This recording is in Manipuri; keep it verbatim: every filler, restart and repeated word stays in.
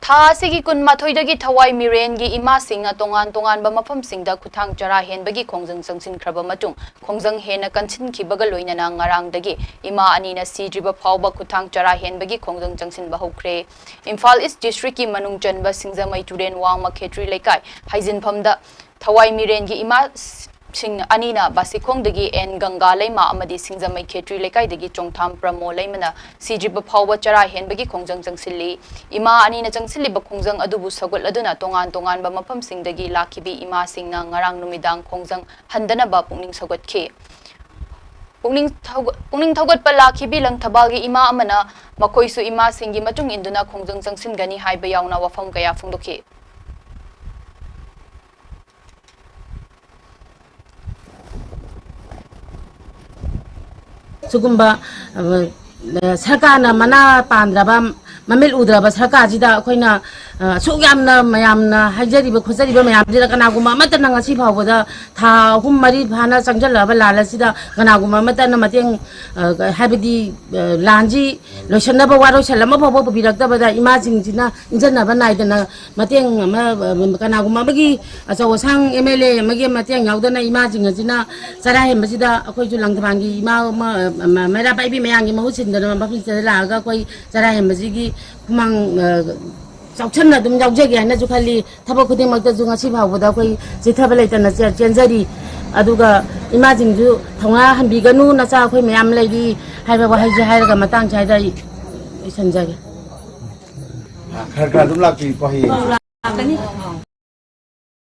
ꯊꯥ ꯑꯁꯤꯒꯤ ꯀꯨꯟꯃꯥꯊꯣꯏꯗꯒꯤ ꯊꯋꯥꯏ ꯃꯤꯔꯦꯟꯒꯤ ꯏꯃꯥꯁꯤꯡꯅ ꯇꯣꯉꯥꯟ ꯇꯣꯉꯥꯟꯕ ꯃꯐꯝꯁꯤꯡꯗ ꯈꯨꯠꯊꯥꯡ ꯆꯔꯥ ꯍꯦꯟꯕꯒꯤ ꯈꯣꯡꯖꯪ ꯆꯪꯁꯤꯟꯈ꯭ꯔꯕ ꯃꯇꯨꯡ, ꯈꯣꯡꯖꯪ ꯍꯦꯟꯅ ꯀꯟꯁꯤꯟꯈꯤꯕꯒ ꯂꯣꯏꯅꯅ ꯉꯔꯥꯡꯗꯒꯤ ꯏꯃꯥ ꯑꯅꯤꯅ ꯁꯤꯗ꯭ꯔꯤꯕ ꯐꯥꯎꯕ ꯈꯨꯠꯊꯥꯡ ꯆꯔꯥ ꯍꯦꯟꯕꯒꯤ ꯈꯣꯡꯖꯪ ꯆꯪꯁꯤꯟꯕ ꯍꯧꯈ꯭ꯔꯦ꯫ ꯏꯝꯐꯥꯜ ꯏꯁ ꯗꯤꯁꯇ꯭ꯔꯤꯛꯀꯤ ꯃꯅꯨꯡ ꯆꯟꯕ ꯁꯤꯡꯖꯃꯩ ꯇꯨꯔꯦꯟ ꯋꯥꯡꯃ ꯈꯦꯇ꯭ꯔꯤ ꯂꯩꯀꯥꯏ ꯍꯥꯏꯖꯤꯟꯐꯝꯗ ꯊꯋꯥꯏ ꯃꯤꯔꯦꯟꯒꯤ ꯏꯃꯥꯁꯤꯡ ꯑꯅꯤꯅ ꯕꯥꯁꯤꯈꯣꯡꯗꯒꯤ ꯑꯦꯟ ꯒꯪꯒꯥ ꯂꯩꯃ ꯑꯃꯗꯤ ꯁꯤꯡꯖꯃꯩ ꯈꯦꯇ꯭ꯔꯤ ꯂꯩꯀꯥꯏꯗꯒꯤ ꯆꯣꯡꯊꯥꯝ ꯄ꯭ꯔꯃꯣ ꯂꯩꯃꯅ ꯁꯤꯗ꯭ꯔꯤꯕ ꯐꯥꯎꯕ ꯆꯔꯥ ꯍꯦꯟꯕꯒꯤ ꯈꯣꯡꯖꯪ ꯆꯪꯁꯤꯜꯂꯤ꯫ ꯏꯃꯥ ꯑꯅꯤꯅ ꯆꯪꯁꯤꯜꯂꯤꯕ ꯈꯣꯡꯖꯪ ꯑꯗꯨꯕꯨ ꯁꯧꯒꯠꯂꯗꯨꯅ ꯇꯣꯉꯥꯟ ꯇꯣꯉꯥꯟꯕ ꯃꯐꯝꯁꯤꯡꯗꯒꯤ ꯂꯥꯛꯈꯤꯕꯤ ꯏꯃꯥꯁꯤꯡꯅ ꯉꯔꯥꯡ ꯅꯨꯃꯤꯗꯥꯡ ꯈꯣꯡꯖꯪ ꯍꯟꯗꯅꯕ ꯄꯨꯛꯅꯤꯡ ꯁꯧꯒꯠꯈꯤ꯫ ꯄꯨꯛꯅꯤꯡ ꯊꯧꯒ-, ꯄꯨꯛꯅꯤꯡ ꯊꯧꯒꯠꯄ ꯂꯥꯛꯈꯤꯕꯤ ꯂꯪꯊꯕꯥꯜꯒꯤ ꯏꯃꯥ ꯑꯃꯅ ꯃꯈꯣꯏꯁꯨ ꯏꯃꯥꯁꯤꯡꯒꯤ ꯃꯇꯨꯡ ꯏꯟꯗꯨꯅ ꯈꯣꯡꯖꯪ ꯆꯪꯁꯤꯟꯒꯅꯤ ꯍꯥꯏꯕ ꯌꯥꯎꯅ ꯋꯥꯐꯝ ꯀꯌꯥ ꯐꯣꯡꯗꯣꯛꯈꯤ꯫ ꯁꯤꯒꯨꯝꯕ, ꯑ, ꯁꯔꯀꯥꯔꯅ ꯃꯅꯥ ꯄꯥꯟꯗ꯭ꯔꯕ, ꯃꯃꯤꯠ ꯎꯗ꯭ꯔꯕ ꯁꯔꯀꯥꯔꯁꯤꯗ ꯑꯩꯈꯣꯏꯅ, ꯑ, ꯑꯁꯨꯛ ꯌꯥꯝꯅ ꯃꯌꯥꯝꯅ ꯍꯥꯏꯖꯔꯤꯕ ꯈꯣꯠꯆꯔꯤꯕ ꯃꯌꯥꯝꯁꯤꯗ ꯀꯅꯥꯒꯨꯝꯕ ꯑꯃꯠꯇꯅ ꯉꯁꯤ ꯐꯥꯎꯕꯗ ꯊꯥ ꯑꯍꯨꯝ ꯃꯔꯤ ꯐꯥꯅ ꯆꯪꯁꯤꯜꯂꯛꯑꯕ ꯂꯥꯜ ꯑꯁꯤꯗ ꯀꯅꯥꯒꯨꯝꯕ ꯑꯃꯠꯇꯅ ꯃꯇꯦꯡ, ꯑ, ꯍꯥꯏꯕꯗꯤ, ꯑ, ꯂꯥꯟꯁꯤ ꯂꯣꯏꯁꯤꯟꯅꯕ ꯋꯥꯔꯣꯏꯁꯤꯟ ꯑꯃ ꯐꯥꯎꯕ ꯄꯨꯕꯤꯔꯛꯇꯕꯗ ꯏꯃꯥꯁꯤꯡꯁꯤꯅ ꯏꯟꯖꯟꯅꯕ ꯅꯥꯏꯗꯅ ꯃꯇꯦꯡ ꯑꯃ, ꯑ, ꯀꯅꯥꯒꯨꯝꯕ ꯑꯃꯒꯤ ꯑꯆꯧ ꯑꯁꯥꯡ ꯑꯦꯝ ꯑꯦꯜ ꯑꯦ ꯑꯃꯒꯤ ꯃꯇꯦꯡ ꯌꯥꯎꯗꯅ ꯏꯃꯥꯁꯤꯡ ꯑꯁꯤꯅ ꯆꯔꯥ ꯍꯦꯟꯕꯁꯤꯗ ꯑꯩꯈꯣꯏꯁꯨ ꯂꯪꯊꯕꯥꯜꯒꯤ ꯏꯃꯥ ꯑꯃ, ꯑ, ꯃ-, ꯃꯩꯔꯥ ꯄꯥꯏꯕꯤ ꯃꯌꯥꯝꯒꯤ ꯃꯍꯨꯠ ꯁꯤꯟꯗꯅ ꯃꯐꯝꯁꯤꯗ ꯂꯥꯛꯑꯒ ꯑꯩꯈꯣꯏ ꯆꯔꯥ ꯍꯦꯟꯕꯁꯤꯒꯤ ꯈꯨꯃꯥꯡ, ꯑ, ꯆꯥꯎꯁꯟꯅ ꯑꯗꯨꯝ ꯌꯥꯎꯖꯒꯦ ꯍꯥꯏꯅꯁꯨ ꯈꯜꯂꯤ꯫ ꯊꯕꯛ ꯈꯨꯗꯤꯡꯃꯛꯇꯁꯨ ꯉꯁꯤ ꯐꯥꯎꯕꯗ ꯑꯩꯈꯣꯏ ꯆꯤꯊꯕ ꯂꯩꯇꯅ ꯆꯦ-, ꯆꯦꯟꯖꯔꯤ꯫ ꯑꯗꯨꯒ ꯏꯃꯥꯁꯤꯡꯁꯨ ꯊꯧꯅꯥ ꯍꯟꯕꯤꯒꯅꯨ, ꯅꯆꯥ ꯑꯩꯈꯣꯏ ꯃꯌꯥꯝ ꯂꯩꯔꯤ ꯍꯥꯏꯕ ꯋꯥꯍꯩꯁꯦ ꯍꯥꯏꯔꯒ ꯃꯇꯥꯡ ꯁ꯭ꯋꯥꯏꯗ ꯑꯩ ꯂꯣꯏꯁꯤꯟꯖꯒꯦ꯫ ꯈꯔ ꯈꯔ ꯑꯗꯨꯝ ꯂꯥꯛꯄꯤꯌꯨꯀꯣ ꯍꯌꯦꯡꯁꯨ꯫ ꯂꯥꯛꯀꯅꯤ꯫